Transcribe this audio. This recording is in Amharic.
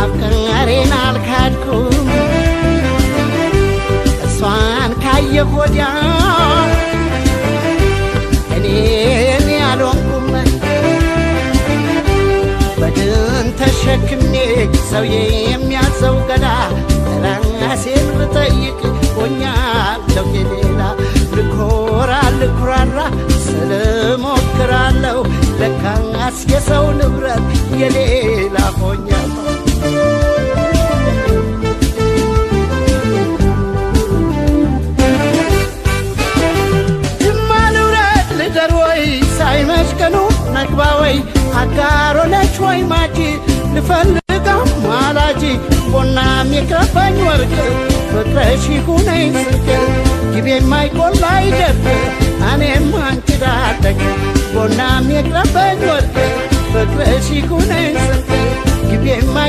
ማፍቀሬን አልካድኩም። እሷን ካየሁ ወዲያ እኔን ያልሆንኩም፣ በድን ተሸክሜ ሰው የሚያዘው ገላ፣ ራሴን ብጠይቅ ሆኛለሁ የሌላ። ልኮራ ልኩራራ ስለሞክራለሁ፣ ለካስ የሰው ንብረት የሌላ ሆኛለሁ። ጅማ ልውረድ ልደር ወይ፣ ሳይመሽ ቀኑ ነግባ ወይ፣ አጋሮ ነች ወይ ማጂ፣ ልፈልጋ ማላጂ፣ ቦናም ይቅረበኝ ወርቅ፣ ፍቅረሽ ይሁነኝ ስንቅ፣ ጊቤ የማይቆላ አይደርቅ፣ እኔም አንቺ ዳደግ፣ ቦናም ይቅረበኝ ወርቅ፣ ፍቅረሽ ይሁነኝ ስንቅ፣ ጊቤ።